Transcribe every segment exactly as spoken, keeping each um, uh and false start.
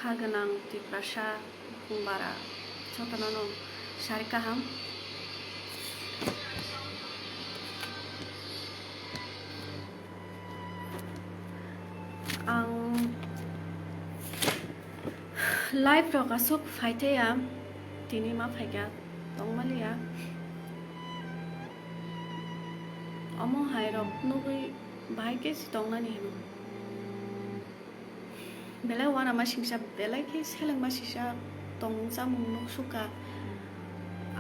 Kha gwnang Tiprasa Bukhung bara jotono no sari kaham. Ang live rok aswk phaitaiya, tini ma phaikha tongmaliya. Omo hai rok nugwi bahai khe si tongnani hino. Belai uanama singsa, belai khe selengma sisa tongmung chamung nuk sukha.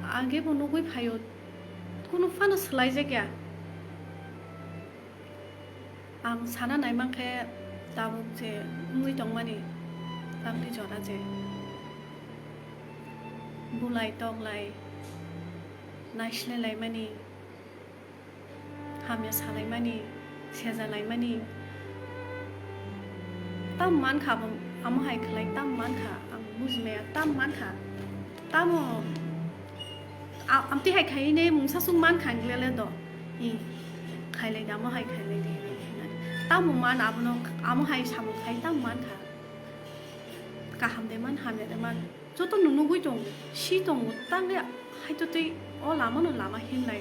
Age bo nugwi phaio, kunu phano swlaijakya. Ang sana naimang khe tabuk je wngwi tongmani, tamni jora je bulai toklai, naislelaimani, hamya salaimani, sejalaimani. Tam mankha abo, amo hai khlai tam mankha, ang bujimaya tam mankha. Tamo a-, amtwi hai khaine mungsa sung mankha ang lele do. I khailai da, amo hai khailai de, hinwi hinwi. Tamo man abono, amo hai samung khai tam mankha. Kaham de man, hamya de man. Joto no nugwi tongo, si tongo, tangre haitotwi o lama no lama hinlai.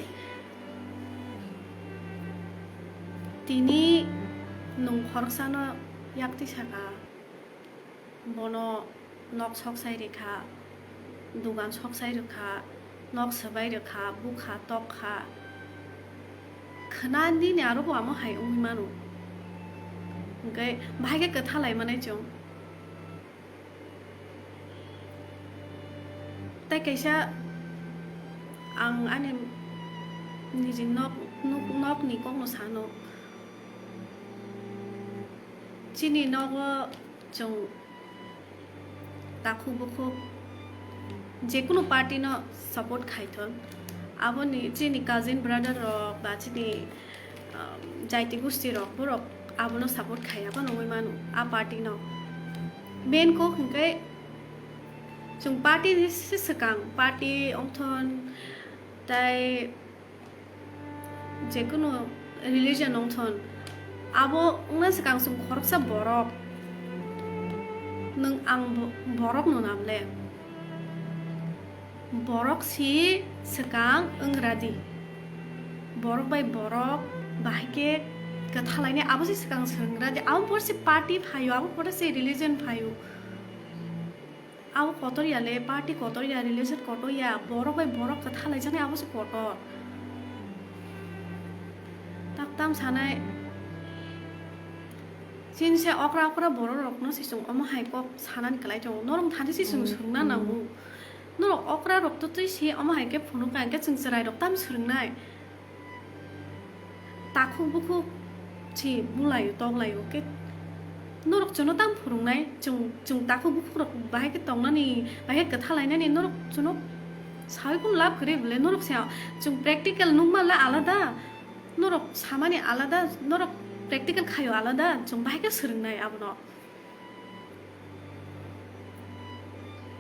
Tini nwng khoroksano yaktwi saka, bono nok soksai rikha, dugan soksai rikha, nok swbai rikha, bukha, tokkha. Khna nini aro bo amo hai wngwi mano. Hwnkhe bahai khe kwtha lai manai chwng. Tei kaisa ang ani niji nok, nok, nokni kokno sano. Chini nogo chwng takhuk bukhuk jekunu party no support khaithon, aboni chini cousin brother rok ba chini um, jaiti gusti rok borok abono support khai abo nugwi mano a party no. Main kok hwnkhe chwng party ni se swkang party ongthon tei jekunu religion ongthon abo wngna swkang chwng khoroksa borok nwng ang bo-, borok no namle. Borok si swkang wngra di. Borok bai borok bahai khe kwtha lainai abo se swkang swrwngra di. Abo pore se party phaio, abo pore se religion phaio. Abo kotor ya le, party kotor ya, religion kotor ya, borok bai borok kwtha laijaknai abo se kotor. Tak tam sanai chini se okra okra borok rokno se chwng omo hai kok sanani kwlai tongo. Norok thani se chwng swrwngna nango. Norok okra rok to twi se omo hai khe phunuk kha, hwnkhe chwng chwrai rok tam swrwngnai? Takhuk bukhuk si bulaio toklaio khe norok chwngno tam phwrwngnai? Chwng, chwng takhuk bukhuk rok bahai khe tongnani, bahai khe kwtha lainani norok chwngno saui kunu lab kwrwi bwle? Norok se chwng practical nukma le alada, norok samani alada, norok practical khaio alada, chwng bahai khe swrwngnai abono.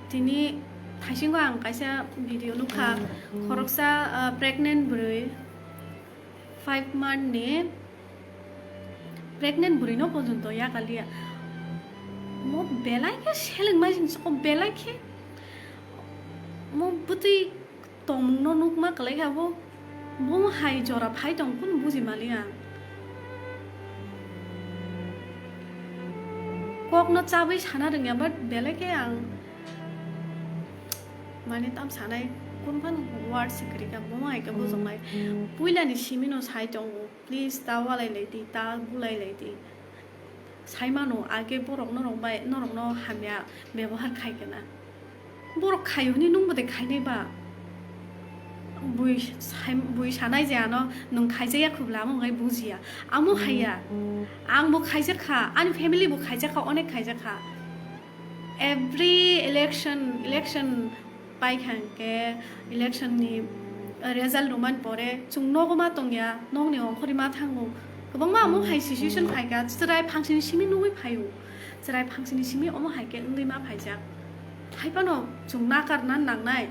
Tini thaisingo ang kaisa video nukha, khoroksa, ah, pregnant bwrwi, five month ni pregnant bwrwi no porjonto yakaliya. Mo belai khe seleng mai sing soko, belai khe mo bwtwi tongmungno nukma kwlai kha bo, bo hai jora phai tong kunu buji mali ang. Kokno chabwi sana rwngya, but belai khe ang mane tam sanai kun phano word se kwrwi kha, bo hai khe bujoknai. Puilani simino sai tongo, please ta walai lai di, ta bulai lai di. Sai mano, age borok norok bai, norokno hamya bebohar khai kena. Borok khaio hwnwi nwng bo de khainai ba? Bui sai, bui sanai je ano nwng khaijak ya khubla, amo wngkhe bujiya. Amo haiya. Ang bo khaijak kha, ani family bo khaijak kha, onek khaijak kha. Every election, election pai kha hwnkhe election ni result rwmani pore chwng nogo ma tongya, nokni ongkhorwi ma thango. Kwbangma omo hai situation phaikha, chwrai phangsini simi nugwi phaio, chwrai phangsini simi omo hai khe wngwi ma phaijak. Hai phano chwng nakarna nangnai,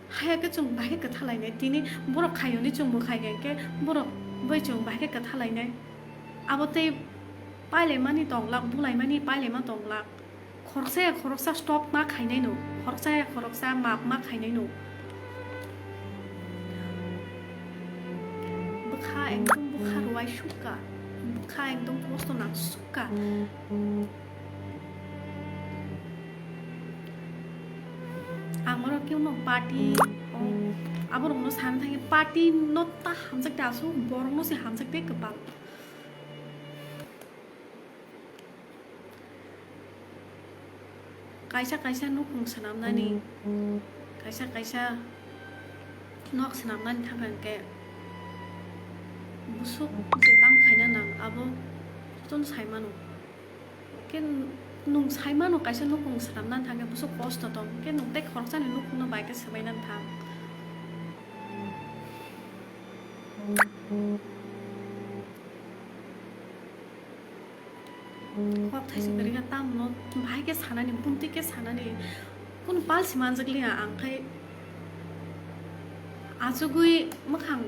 haiya khe chwng bahai khe kwtha lainai. Tini borok khaiyoni chwngbo khai khe, hwnkhe borok bai chwng bahai khe kwtha lainai. Abo tei pailaimani tonglak, bulaimani pailaima tonglak. Khoroksa ya khoroksa stop ma khainai no, khoroksa ya khoroksa map ma khainai no. Bwkha ekdom bwkha rwai sukka, bwkha ekdom kosto nang sukka. Ang oro khe no party, o, aborokno sana thangwi party no ta hamjak de aswk borokno se hamjak de kwbang. Kaisa kaisa nukhung swnamnani, kaisa kaisa nok swnamnani thangkha hwnkhe busuk je tam khaina nang abo chwng sai mano. Khe nwng sai mano kaisa nukhung swnamnani thangkhe busuk kosto tong, khe nwng tei khoroksani nukhungno bai khe swbainani thang. Kok thaisa kwrwi kha, tamno bahai khe sanani, buntwi khe sanani, kunu pal si manjakliya ang khai achugwi mwkhang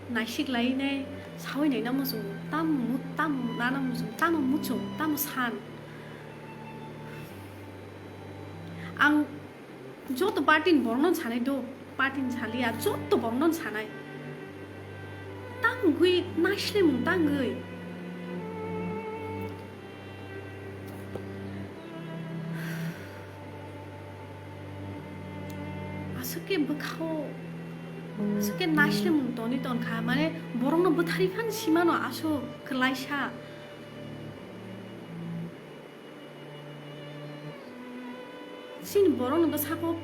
naisik lainai, sawi naina muchungo, tamo mu-, tamo nana muchungo, tamo muchung, tamo san. Ang joto party ni borokno sanai do, party ni saliya, joto borokno sanai. Tangwi naislemung tangwi. Aswk khe bwkhao, aswk khe naislemung toni tonkha, mane borokno bwtharwi phano simano aswk kwlaisa. Chini borokni bwsako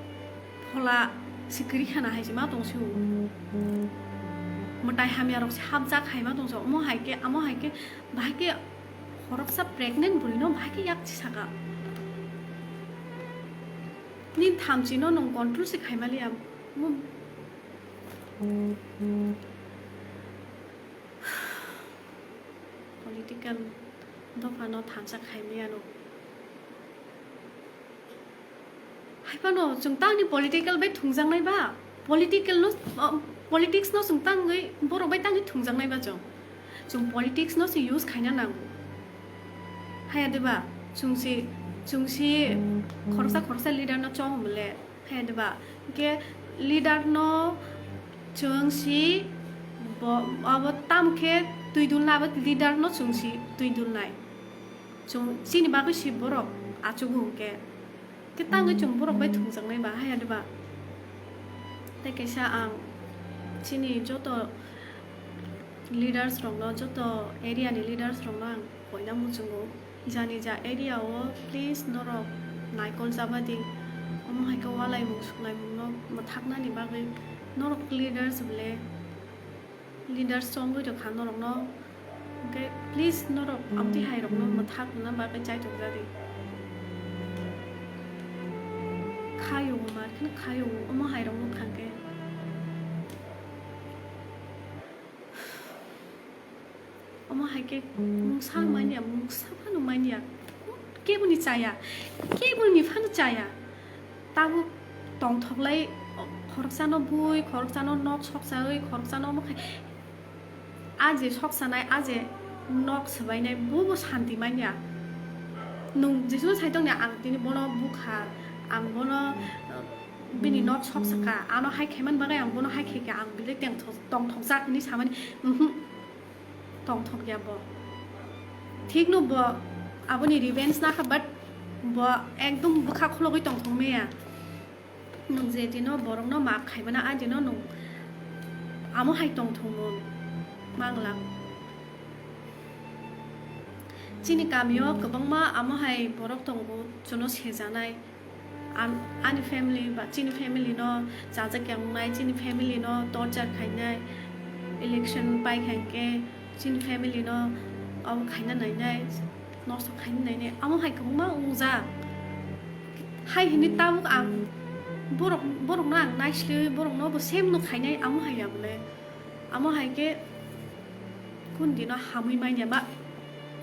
phola se kwrwi khana hai se ma tong sio. Mwtai hamya rok se hapjak hai ma tong sio. Omo hai khe, amo hai khe, bahai khe khoroksa pregnant bwrwi no bahai khe yak chi saka. Nini thamchi no nwng control se khai maliya. Omo political dopha no thansa khai maliya no. Hai phano chwng tangni political bai thwngjaknai ba? Political no, uh, politics no chwng tangwi, borok bai tangwi thwngjaknai ba chwng? Chwng politics no se use khaina nango. Haya de ba? Chwng se, chwng se khoroksa khoroksa leader no chong mole. Haya de ba? Hwnkhe leader no chwng se bo, abo tamo khe twi dulna, abo leader no chwng se twi dulnai. Chwng chini bagwi se borok achugo hwnkhe. Khe tangwi chwng borok bai thwngjaknai ba, haya de ba? Tei kaisa ang chini joto leaders rokno, joto area ni leaders rokno ang koina muchungo, jani ja area o, please norok naikol chaba di. Omo hai khe walaimung suklaimung no mwthaknani bagwi norok leaders bole. Leaders chongwi rwkha norokno, hwnkhe please norok amtwi hai rokno mwthak rwna bagwi chaitok jadi. Khayo mar kheno khayo, omo hai rokno khangkhe. Omo hai khe mungsa manya, mungsa phano manya, keboni chaya, keboni phano chaya. Tabuk tongthoklai, khoroksano bui, khoroksano nok soksawi, khoroksano omo khai. A je soksanai, a je nok swbainai, bo bo santi manya. Nwng jeswk sai tongni ang tini bono bukha, ang bono, uh, bini nok soksakha, ano hai khaimani bagwi ang bono hai khaikha, ang belai tengthok-, tongthokjak hinwi samani, mhm. Tongthok ya bo. Thik no bo aboni revenge nakha, but bo ekdom bwkha khologwi tongthok maya. Nwng je dino borokno maaf khaimana, a dino nwng amo hai tongthokmung mangla. Chini kamio kwbangma amo hai borok tongo, jono sejanai. An-, ani family ba chini family no chajak ya wngnai, chini family no torture khainai, election pai kha hinkhe chini family no abo khaina nainai, nosto khaina nainai, amo hai kwbangma wngjak. Hai hinwi tabuk ang borok, borokno ang naisliwi borokno bo same no khainai, amo hai ya bole. Amo hai khe kun dino hamwi manya ba,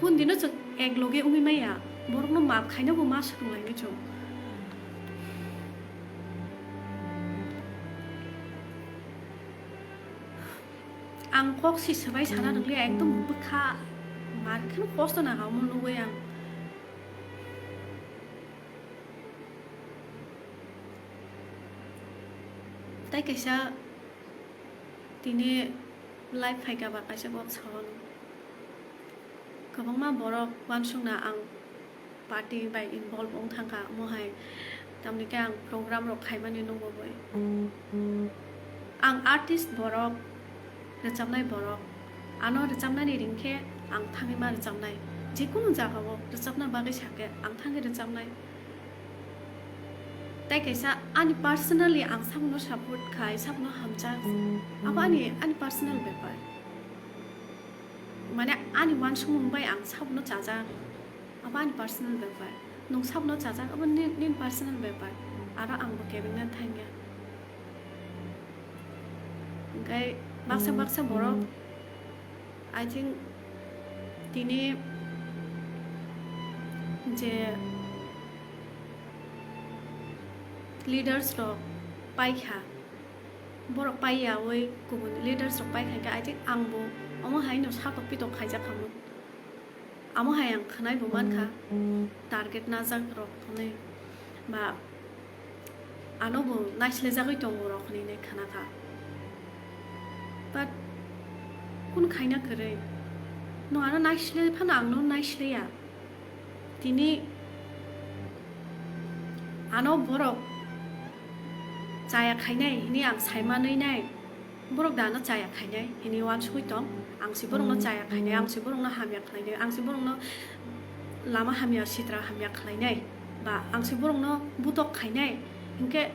kun dino chwng ek loge wngwi maya, borokno maaf khaina bo ma swrwnglainai chwng. Ang kok si swbai sana rwkliya, ekdom bwkha mar kheno kosto nangha omo nugwi ang. Tei kaisa tini live phaikha ba kaisa kok sao. Kwbangma borok uansukna ang party bai involve wng thangkha, omo hai tamni khe ang program rok khaimani nukgo boi. Ang artist borok, rwchapnai borok, ano rwchapnani ring khe ang thangwi ma rwchapnai, jekunu jagao rwchapna bagwi sakhe ang thangwi rwchapnai. Tei kaisa ani personally ang sabokno support khai, sabokno hamjak, abo ani, ani personal bepar. Mane ani uansukmung bai ang sabokno chajak, abo ani personal bepar. Nwng sabokno chajak, abo ni-, nini personal bepar. Aro ang bo kebengna thangya. Hwnkhe baksa baksa borok, I think, tini je leaders rok paikha, borok paiyawi kubun leaders rok paikha khe, I think, ang bo omo hai no satok pitok khaijak khamung. Amo hai ang khwnai bo mankha, target najak rok hwnwi ba ano bo naislejagwi tongo rok hwnwi nai khwnakha. But kunu khaina kwrwi, no ano naisle phano ang no naisleya. Tini ano borok chaya khainai hwnwi ang saimanwi nai. Borok da ano chaya khainai hwnwi uansugwi tong. Ang se borokno chaya khainai, ang se borokno hamya khlainai, ang se borokno lama hamya, sitra hamya khlainai, ba ang se borokno butok khainai. Hinkhe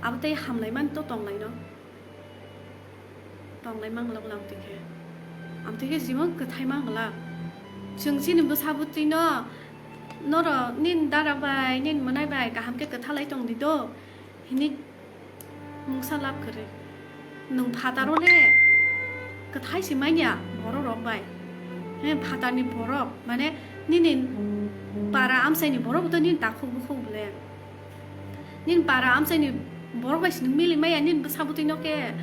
abo tei hamlaimani to tonglaino. Tonglai manglak lam twi khe. Amtwi khe jimon kwthai manglak. Chwng chini bwsa bwtwino, noro nini dara bai, nini mwnai bai kaham khe kwthalai tong di do. Hini mungsa lab kwrwi. Nwng phataro le kwthai se manya borok rok bai. He phatarni borok, mane nini para amchaini borok to nini takhuk bukhuk bole. Nini para amchaini borok bai se nwng mili maya, nini bwsa bwtwi no khe,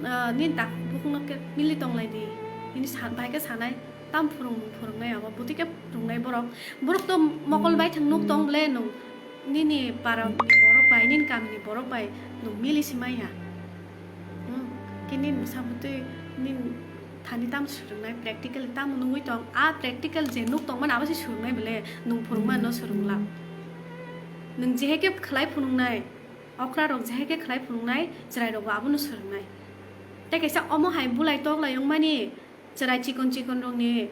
ah, nini takhuk bukhuk no khe mili tonglai di. Nini sa-, bai khe sanai. Tam phwrwng phwrwngnai abo, bwtwi khe phwrwngnai borok. Borok to mokol bai thang nuk tong bole nwng nini para ni borok bai, nini kami ni borok bai nwng mili se maya. Hmm, khe nini bwsa bwtwi nini thani tam swrwngnai, practical tam nugwi tong. A practical je nuk tong mani abo se swrwngnai bole, nwng phwrwngma no swrwngla. Nwng jehe khe khlai phunuknai, okra rok jehe khe khlai phunuknai, chwrai rok bo abono swrwngnai. Tei kaisa omo hai bulai toklai wngmani, chwrai chikon chikon rokni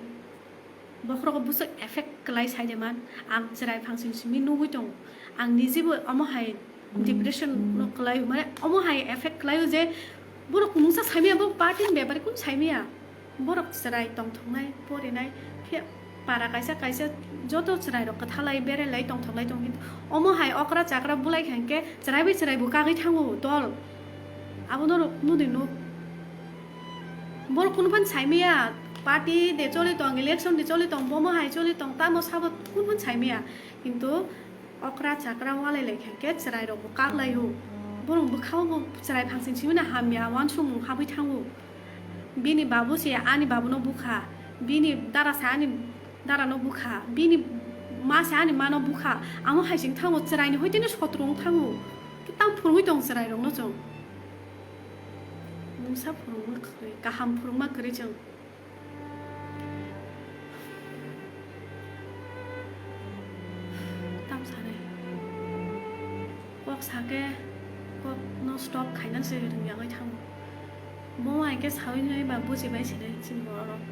bokhorogo bwswk effect kwlai sai de man. Ang chwrai phangsing simi nugwi tongo. Ang nijebo omo hai depression no kwlai, mane omo hai effect kwlaio je borok mungsa saimaya, borok party ni bepari kun saimaya. Borok chwrai tongthoknai, porinai, phiya para kaisa kaisa joto chwrai rok kwthalai berelai tongthoknai tong, kintu omo hai okra chakra bulai kha hinkhe chwrai bai chwrai bo kagwi thango dol. Abono rok nudi nuk. Borok kunu phan saimaya, party de choli tong, election de choli tong, bomo hai choli tong, tamo sabo kunu phan saimaya. Kintu okra chakra walai lai kha khe chwrai rok bo kak lai o. Borok bwkhao bo chwrai phangsing simi na hamya, uansukmung habwi thango. Bini babu se ani babu no bukha, bini dara se ani dara no bukha, bini ma se ani ma no bukha. Amo hai sing thango, chwrai ni hoiteni sotro wng thango. Tam phurungwi tong chwrai rok no chwng. Mungsa phurungma kwrwi, kaham phurungma kwrwi chwng. Tam sanai. Kok sakhe kok no stop khaina se rwngya oi thango. Bo hai khe sawi nai ba buji bai sinai chini borok rok.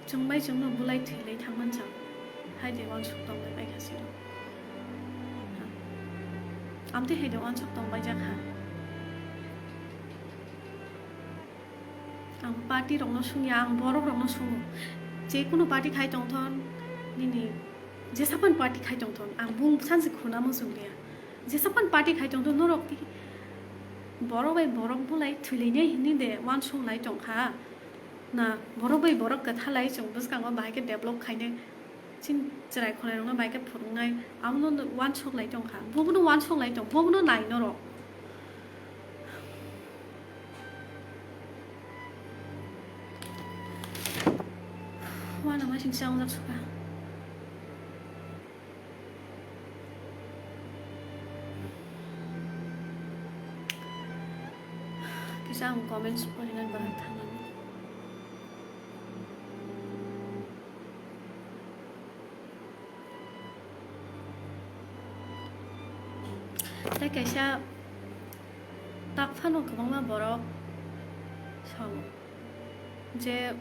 Chwng bai chwngno bulai thwilai thangman chang. Hai de uansuk tonglai bai kha siro. Amtwi hai de uansuk tong bai jak kha. Ang party rokno sungya, ang borok rokno sungo. Je kunu party khai tongthon, nini jesapan party khai tongthon, ang bung sansi khuna muchung liya. Jesapan party khai tongthon norok tiki borok bai borok bulai thwilainai hinwi de uansuk lai tong kha. Na, borok bai borok kwthalai chwng bwskango bahai khe develop khainai, chini chwrai khwrai rokno bahai khe phwrwngnai, abono uansuk lai tong kha, bobono uansuk lai tong, bobono nai norok. Uanama Singsa wngjak sukha. Kisa ang comments porinani borok thangmani. Tei kaisa tak phano kwbangma borok sao je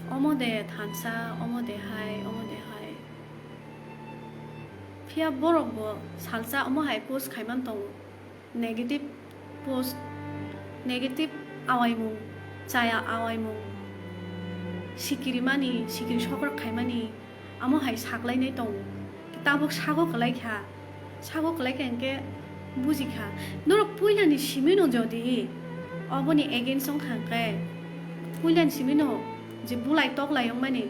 omo de thansa, omo de hai, omo de hai. Phiya borok bo salsa omo hai post khaiman tongo. Negative post, negative awaimung, chaya awaimung, sikirimani, sikiri sokrak khaimani, amo hai saklainai tongo. Tabuk sago kwlai kha, sago kwlai kha hinkhe buji kha. Norok puilani simino jodi oboni against wng kha hinkhe, puilani simino je bulai toklai wngmani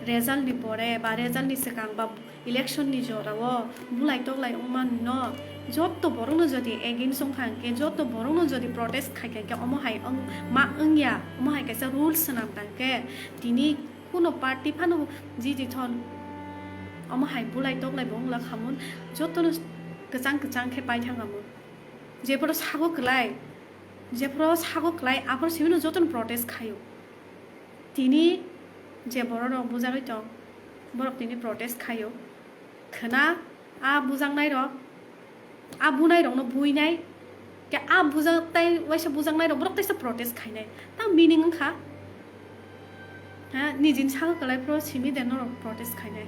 result ni pore ba result ni swkang ba election ni jora o bulai toklai wngma no, jotto borok no jodi against wngkha hinkhe, jotto borok no jodi protest khaikha hinkhe, omo hai wng ma wngya, omo hai kaisa rules swnam tangkhe tini kuno party phano jiji thon omo hai bulai toklai bo wngla khamun, jotto no kwchang kwchang khe paithang amun. Jephuru sago kwlai, jephuru sago kwlai aphuru simi no jotto no protest khaio. Tini je borok rok bujagwi tong, borok tini protest khaio. Khwna a bujaknai rok, a bunai rokno buinai, ke a bujak tai waisa bujaknai rok borok taisa protest khainai. Ta meaning wngkha, ha, nijini sago kwlai phuru simi de norok protest khainai.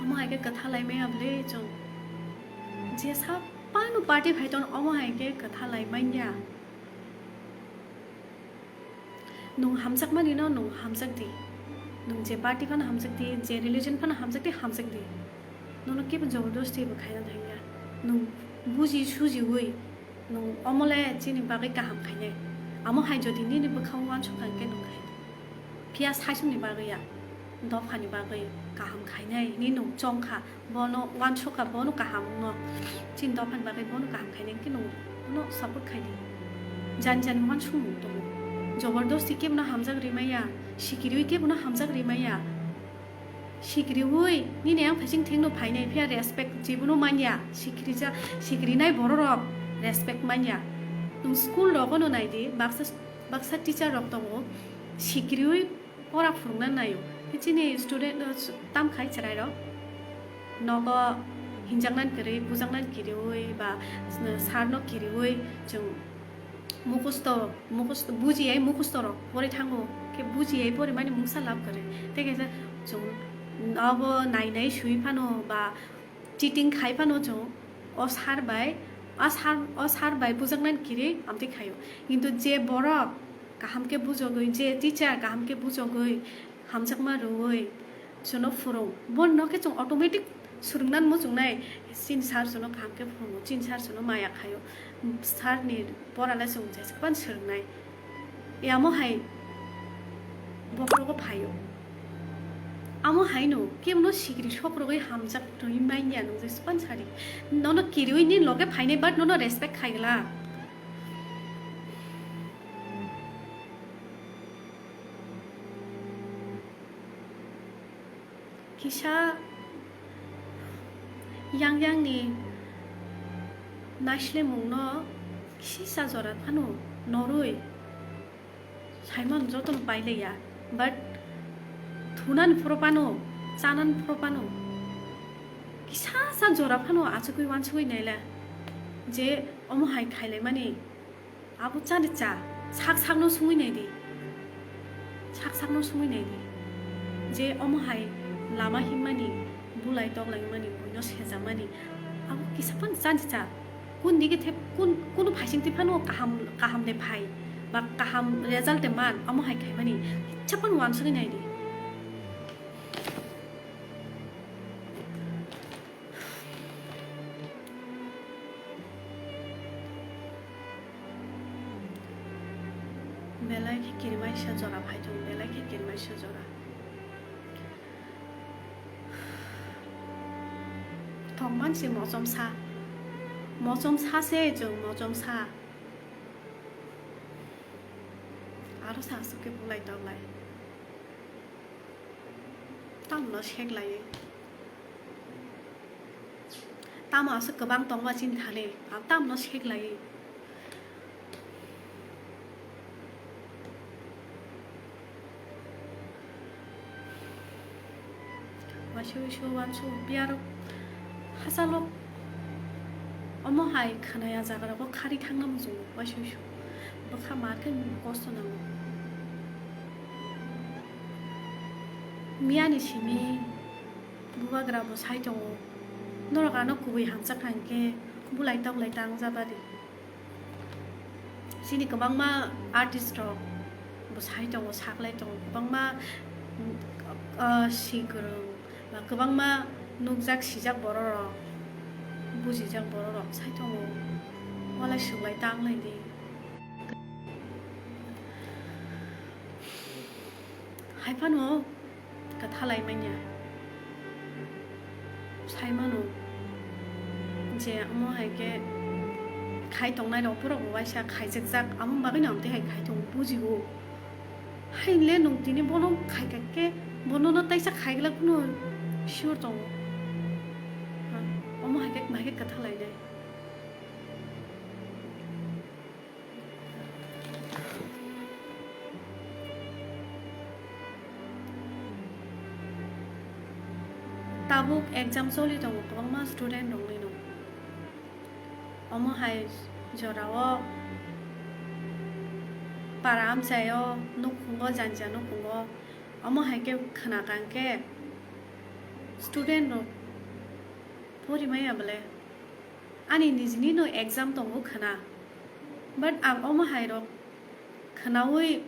Omo hai khe kwtha lai maya bwle chwng. Jesa phano party phai ton omo hai khe kwtha lai manya. Nwng hamjakmani no nwng hamjak di. Nwng je party phano hamjak di, je religion phano hamjak di, hamjak di. Nono kebo jobordosti bo khaina thangya. Nwng buji sujiwi nwng omo le chini bagwi kaham khainai. Amo hai jodi nini bwkhao uansukha hinkhe nwng khai. Phiya saichungni bagwi ya, dophani bagwi kaham khainai hinwi nwng chongkha, bono uansukha, bono kaham wngno, chini dophani bagwi bono kaham khainai hinkhe nwng bono support khai di. Jani jani uansukmung tongo, jobordosti kebono hamjak rimaya, sikiriwi kebono hamjak rimaya. Sikiriwi nini yang phaising thengno phainai, phiya respect jibono manya, sikirija-, sikirinai bororok respect manya. Nwng school rogono nai di, baksa, baksa teacher rok tongo, sikiriwi pora phurungna naio. Khe chini student, uh, tam khai chwrairok nogo hinjaknani kwrwi, bujaknani kiriwi ba sir no kiriwi chwng mukhusto, mukhusto, bujiyai mukhusto rok pori thango, khe bujiyai porimani mungsa lab kwrwi. Tei kaisa chwng abo nai nai sui phano ba cheating khai phano chwng o sir bai, a sir, o sir bai bujaknani kiri amtwi khaio. Kintu je borok kaham khe bujogwi, je teacher kaham khe bujogwi, hamjakma rwui chwngno phwrwng, bono khe chwng automatic swrwngna muchungnai. Chini sir chwngno kaham khe phwrwngo, chini sir chwngno maya khaio, sir ni pora le chwng jeswk phano swrwngnai. Yamo hai bokhorogo phaio. Amo haino kebono sikiri sokrogwi hamjak twi manya, nwng jeswk phano sadi. Nono kiriwi nini loge phainai, but nono respect khaigwlak. Kisa yang yang ni naislemung no kisa jora phano norwi saimano jotono pailaiya, but thunani phuru phano, chanani phuru phano kisa sa jora phano achugwi uansugwi naila je omo hai khailaimani. Abo chani cha, sak sakno sungwi nai di. Sak sakno sungwi nai di. Je omo hai lama himmani, bulai toklaimani, buino sejakmani, abo kisa phano chani cha. Kun digi the, kun, kunu phaising twi phano kaham, kaham de phai, ba kaham result de man, omo hai khaimani, kisa phano uansugwi nai di. Belai khe kirimaisa jora phai thung, belai khe kirimaisa jora. Tongman se mochom sa. Mochom sa se chwng mochom sa. Aro sa aswk khe bulai toklai. Tamno seklaiwi. Tamo aswk kwbang tongma chini thani. Ang tamno seklaiwi. Waisui su wansuk piyarok hachalok omo hai khwnaya jagarogo khari thangna muchungo waisui su bwkha ma khe kosto nango. Miyani simi bubagra bo sai tongo, norok ano kubui hamjakha hinkhe bulai toklai tang jabadi. Chini kwbangma artist rok bo sai tongo, saklai tongo, kwbangma, ah, si kwrwng ba kwbangma nukjak sijak borok rok, bujijak borok rok sai tongo, walai swklai tanglai di. Hai phano kwthalai manya. Sai mano je omo hai khe khai tongnai rok borok bo waisa khaijakjak, amo bagwi no ang tei hai khai tongo, bujigo. Hai le nwng tini bono khai kha khe bono no taisa khai glak phano sure tongo. Ha, omo hai khe bahai khe kwthalai nai. Tabuk exam choli tongo kwbangma student rokni no. Omo hai jorao para amchaio nukhungo, janja nukhungo, omo hai khe khna kha hwnkhe student rok pori maya bole. Ani nijini no exam tongo khna, but ang omo hai rok khnaui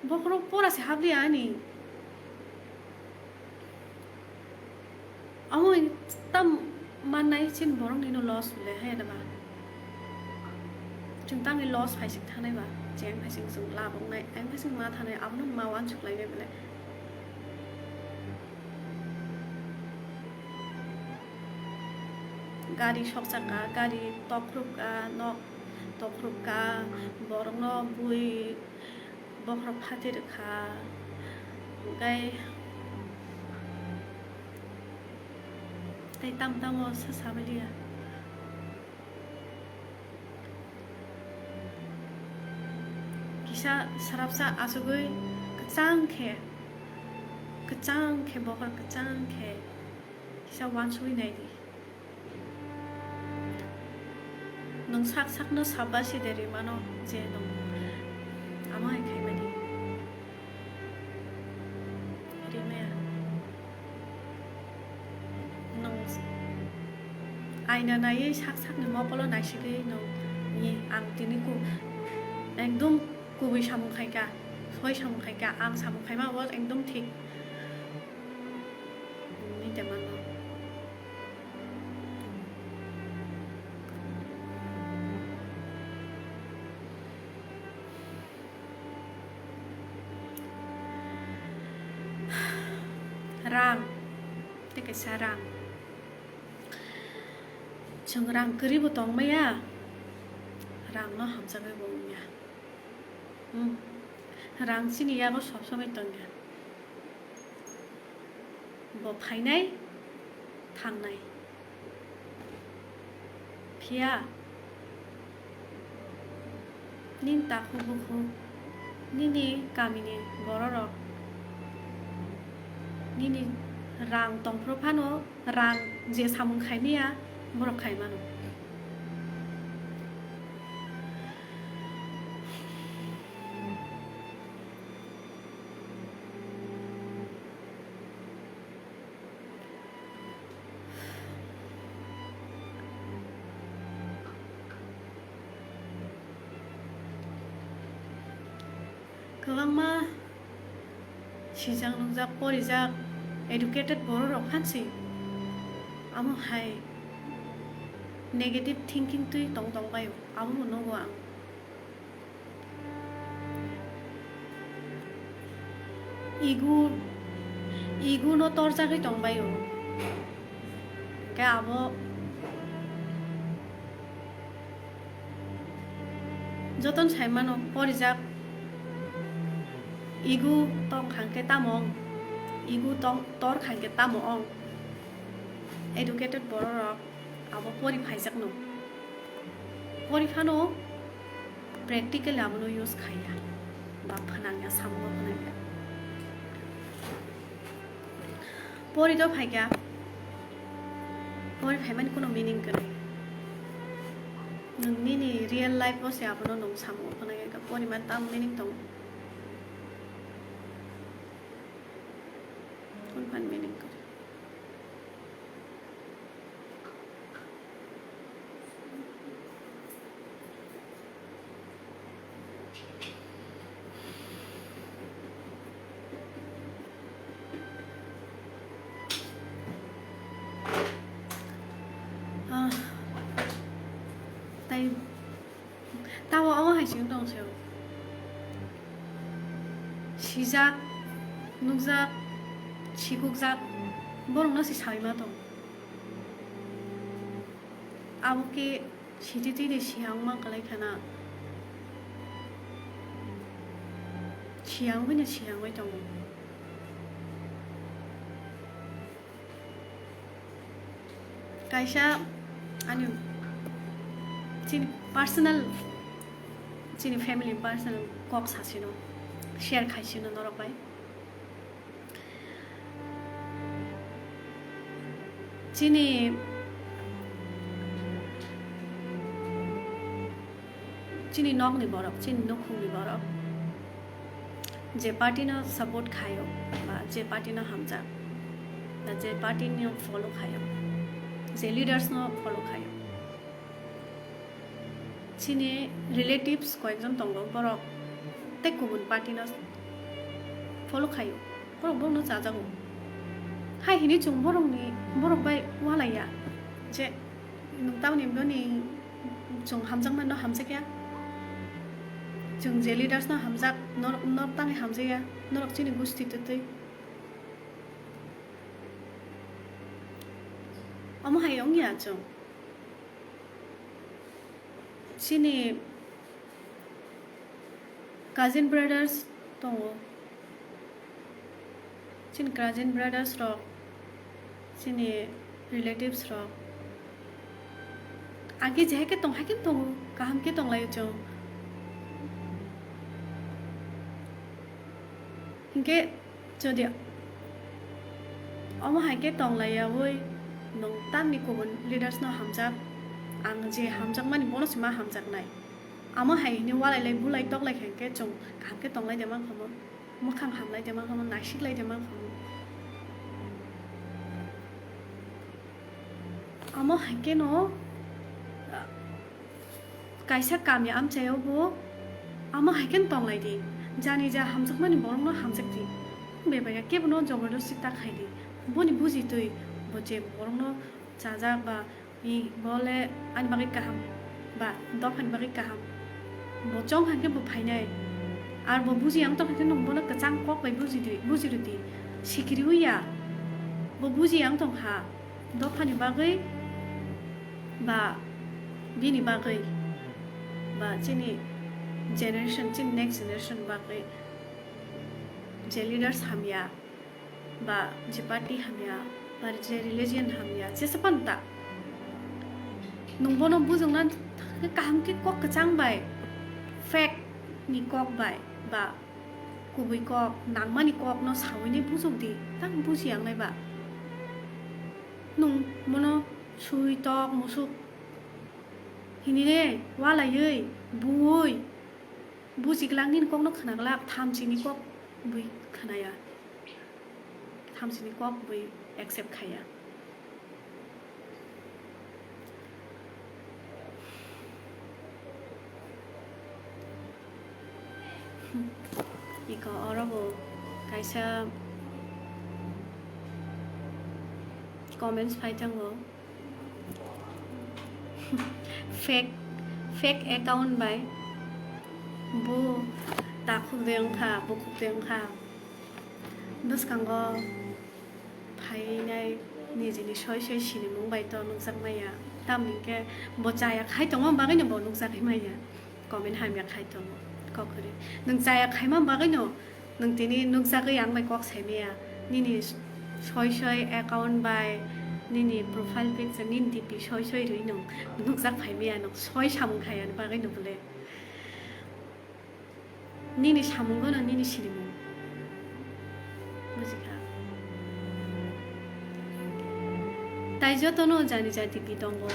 bokhorok pora se habliya ani. Omo tam mannai chini borok nino loss le hai da ba. Chwng tangwi loss phaising thanai ba, cheng phaising chwng laboknai, ang phaising ma thanai, abono ma uansuk lainai bole. Gari sokchaka, gari tokrupka, nok tokrupka, borokno bui bokhorok phatwi rwkha, tei, tei tamo tamo sa sabaliya. Kisa srapsa achugwi kwchang khe, kwchang khe bokhorok kwchang khe kisa uansugwi nai di. Nwng sak sakno sabasi de rimano je nwng amo hai khaimani. Rimaya. Nwng aina naiwi sak sakni mokolo naisigwi nwng ni ang tini ku ekdom kubui samung khaika, soi samung khaika, ang samung khaima bo ekdom thik. Nini de mano. Rang, tei kaisa rang. Chwng rang kwrwi bo tong maya, rang no hamjagwi bo wngya. Hmm. Rang chini yago sob somoi tongya. Bo phainai, thangnai. Phiya nini takhuk bukhuk, nini kamini bororok nini rang tongphuru phano, rang je samung khaimaya, borok khai mano. Kwbangma sijak nukjak, porijak, educated borok rok phansi amo hai negative thinking twi tong tong baio, abono nugo ang. Ego, ego no torjagwi tong baio. Khe abo jotono sai mano, porijak, ego tong kha khe tamo ong, ego tong, tor kha khe tamo ong. Educated borok rok abo pori phaijakno, pori phano practically abono use khaiya, ba phnangya, samungo phnangya. Pori do phaikha, pori phaimani kuno meaning kwrwi. Nwng nini real life o se abono nwng samungo phnangya, pori ma tamo meaning tongo? Kun phan meaning kwrwi? Ah, tai tamo omo hai chwng tong se. Sijak, nukjak, sikukjak, borokno se saui ma tong. Abo khe sititwini siyang ma kwlai khana, siyang bini siyangwi tongo. Kaisa ani chini personal, chini family personal kok sasino share khaisino norok bai. Chini, chini nokni borok, chini nukhungni borok je party no support khaio, ba je party no hamjak, ba je party no follow khaio, je leaders no follow khaio, chini relatives koyekjon tongo, borok tei kubun party no follow khaio, borok bono chajago. Hai hini chwng borokni, borok bai walaiya je nwng tamni boni chwng hamjakmano hamjakya, chwng je leaders no hamjak, nor-, norok tamni hamjakya, norok chini gusti twtwi. Omo hai wngya chwng. Chini cousin brothers tongo, chini cousin brothers rok, chini relatives rok, agi je hai khe tong, hai khe tongo, kaham khe tonglaio chwng. Hinkhe jodi omo hai khe tonglaiyaui nwng tamni kubun leaders no hamjak, ang je hamjakmani bono se ma hamjaknai. Amo hai hwnwi walai lai bulai tok lai kha hinkhe chwng kaham khe tonglai de mankha mo, mwkhang hamlai de mankha mo, naisik lai de mankha mo. Amo hai khe no, ah, kaisa kami amchaio bo amo hai khe no tonglai di. Jani ja hamjakmani borokno hamjak di. Bebak ya kebono jobordosti ta khai di. Boni buji twi bo je borokno chajak ba, i, bo le ani bagwi kaham ba dophani bagwi kaham. Bo chong hai khe bo phainai. Ar bo buji ang tong hai khe nwng bono kwchang kok bai buji di, buji rw di. Sikiri wi ya. Bo buji ang tong kha. Dophani bagwi ba bini bagwi ba chini generation, chini next generation bagwi je leaders hamya ba je party hamya ba je religion hamya, jesa phano ta nwng bono bujokna kaham khe kok kwchang bai, fact ni kok bai ba kubui kok, nangmani kok no saui nai bujok di, tang buji yang nai ba. Nwng bono sui tok musuk hinwi ne walaiwi buui buji glak nini kok no khna glak, thamchi ni kok bui khna ya, thamchi ni kok bui accept khai ya. Iko oro bo kaisa comments phai thango. Fake, fake account bai bo takhuk de wngkha, bukhuk de wngkha. Bwskango phainai Nijini soi soi sinimung bai to nukjakmaya. Tamni hwnkhe bo chaya khai tongma bagwino bo nukjagwi maya. Comment hamya khai tongo. Kok kwrwi. Nwng chaya khaima bagwino nwng tini nukjagwi ang bai kok saimaya. Nini soi soi account bai, nini profile picture, nini D P soi soi rwi nwng nukjak phaimaya, nwng soi samung khayani bagwino bole. Nini samungo no nini sinimung. Bujikha. Tai jotono jani jati pi tongo.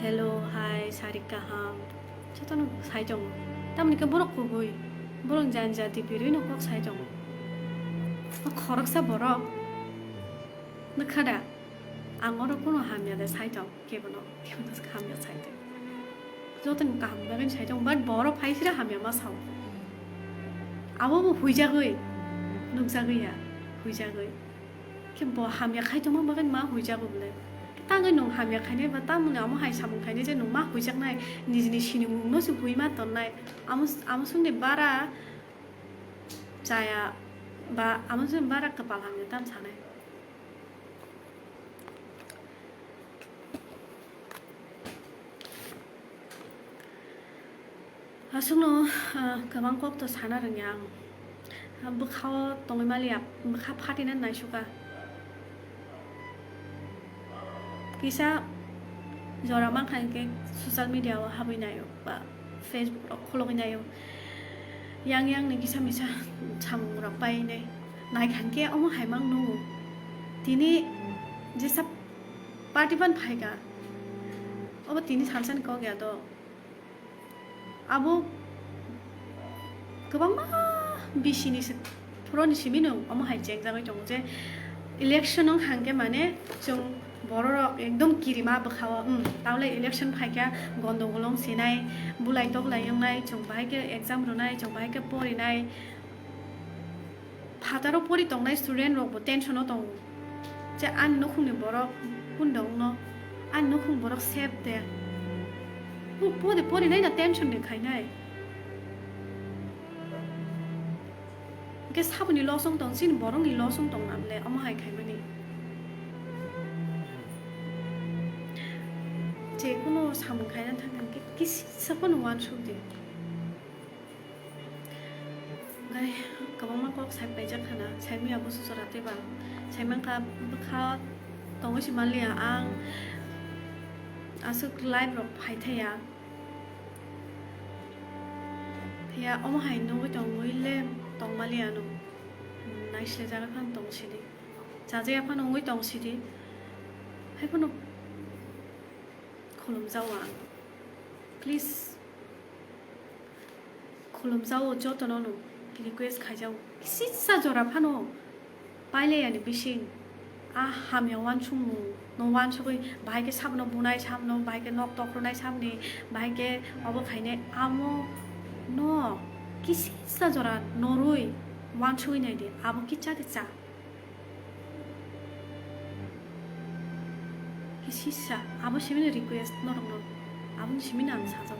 Hello, hi, sarik kaham. Jotono sai tongo. Tamni khe borok kubui. Borok jani jati pi rwi no kok sai tongo. O khoroksa borok. Nukha da? Ang oro kuno hamya de sai tong. Kebono, kebono hamya sai tong. Jotoni kaham bagwi sai tong, but borok phai sira hamya ma sao. Abo bo huijagwi, nukjagwi ya, huijagwi. Khe bo hamya khai tongma bagwi ma huijago bole. Tangwi nwng hamya khainai ba tamoni amo hai samung khainai je nwng ma huijaknai, nijini sinimungno se hui ma tonnai. Amo, amo songni bara chaya ba amo songni bara kwpal hamya tam sanai. Aswkno, ah, kwbang kok to sana rwngya ang. Ah, bwkhao tongwi maliya, bwkha phatina naisukha. Kisa jora mankha hinkhe social media o habwi naio ba Facebook rok khologwi naio. Yang yang ni kisa misa samung rok painai. Naikha hinkhe omo hai mang nungo. Tini jesa party ban phaikha. Obo tini salsa ni kok ya do. Abo kwbangma bisini se, phuroni simi no omo hai chengjagwi tongo je election wng hangkhe mane chwng bororok ekdom kirima bwkhao, um, tawle election phaikha gondogol wng sinai, bulai toklai wngnai, chwng bahai khe exam rwnai, chwng bahai khe porinai. Phataro pori tongnai student rok bo tension o tongo je ani nukhungni borok kundongno, ani nukhung borok safe de. Bo pori, pori nai na tension de khainai. Hwnkhe saboni loss wng tong, chini borokni loss wng tong namle omo hai khaimani. Je kuno samung khaina thang thang khe kisa phano uansuk di. Gai, kwbangma kok sai paijak khana, saimanya busu chwra tei ba. Saimankha bwkha tongwi se manliya ang aswk live rok phai thaya. Phiya omo hai nugwi tongwi le tong manliya ano. Naisle jaga phano tong sidi. Chajaya phano wngwi tong sidi. Hai phano khulumjao ang. Please. Khulumjao jotono no request khaijao. Kisisa jora phano pailai ani bising. A hamya uansukmung no uansugwi bahai khe sabono bunai sabono, bahai khe nok tokrwnai saboni, bahai khe obo khainai amo no kisisa jora norwi uansugwi naidi. Abo kicha de cha. Kisisa, abo simi ni request norok no, abo ni simi no ang sajao.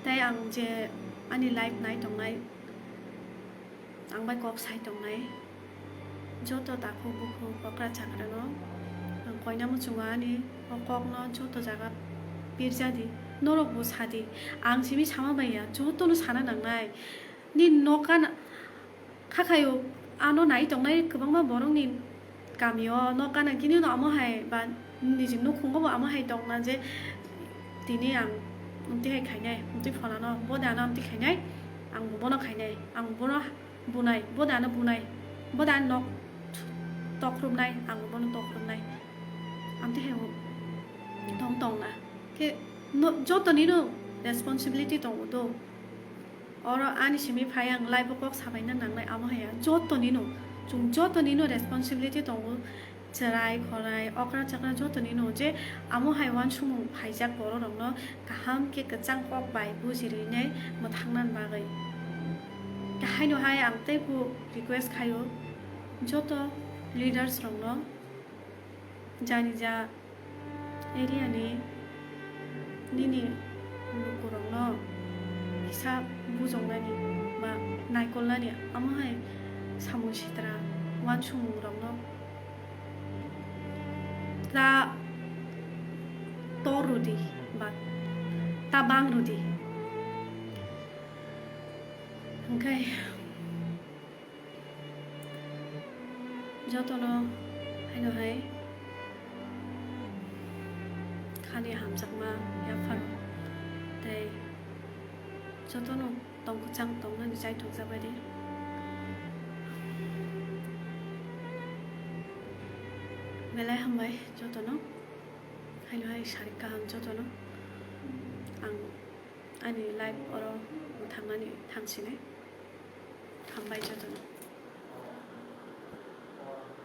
Tai ang je ani live nai tongnai, ang bai kok sai tongnai, joto takhuk bukhuk okra chakra no ang koina muchungo ani o kok no joto jaga pirja di, norok bo sa di, ang simi sama bai ya, joto no sana nangnai. Nini nokha na, kha khaio, ano nai tongnai kwbangma borokni kamio nokha na, kini no amo hai ba niji nukhungo bo amo hai tongna je tini ang amtwi hai khainai, amtwi pholano, bo de ano amtwi khainai, ang bo bono khainai, ang bono bunai, bo de ano bunai, bo de ano nok tokrumnai, ang bo bono tokrumnai, amtwi hai tong tongna. Khe no, joto nino responsibility tongo do. Oro ani simi phai ang live o kok sabaina nangnai amo haya. Joto nino, chwng joto nino responsibility tongo. Chwrai, khorai, okra chakra joto nino je amo hai uansukmung phaijak borok rokno kaham khe kwchang kok bai bujirwinai mwthangna bagwi. Haino hai ang teibo request khaio joto leaders rokno, jani ja area ni nini lukurokno kisa bujongnani ba naikolnani amo hai samung sitra uansukmung rokno ta tor rwdi ba ta bang rwdi. Hwnkhe jotono haino hai khani hamjakma yapharo tei jotono tong kwchang tongnani chaithokjabaidi. Belai hambai jotono, haino hai sarik kaham jotono. Ang ani life oro thangnani thangsinai. Hambai jotono.